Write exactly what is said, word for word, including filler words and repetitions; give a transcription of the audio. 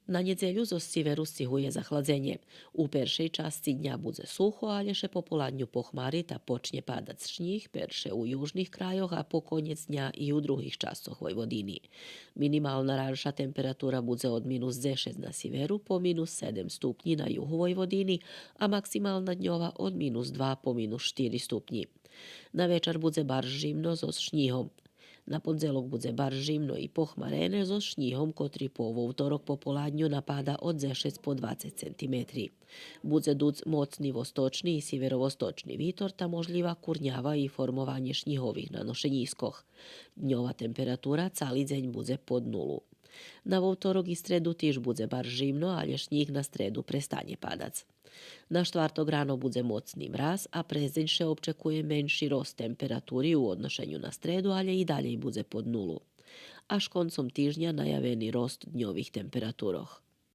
На нєдзелю зоз сиверу сцигує захладзенє. У першей часци дня будзе сухо, алє ше по поладню похмари та почнє падац шнїг, перше у южних крайох, а по конєц дня и у других часцох Войводини. Минимална ранша температура будзе од минус дзешец на сиверу по минус седем ступнї на югу Войводини, а максимална дньова од минус два по минус штири ступнї. На вечар будзе барз жимно зоз шнїгом. На пондзелок будзе барз жимно и похмарене зоз шнїгом, котри по вовторок пополадню напада од дзешец по двацец сантиметри. Будзе дуц моцни восточни и сиверовосточни витор та можлїва курнява и формованє шнїгових наношенїскох. Дньова температура цали дзень будзе под нулу. На вовторок и стреду тиж будзе барз жимно, алє шнїг на стреду престанє падац. На штварток рано будзе моцни мраз, а през дзень ше обчекує менши рост температури у одношеню на стреду, алє и далєй будзе под нулу. Аж концом тижня наявени рост дньових температурох.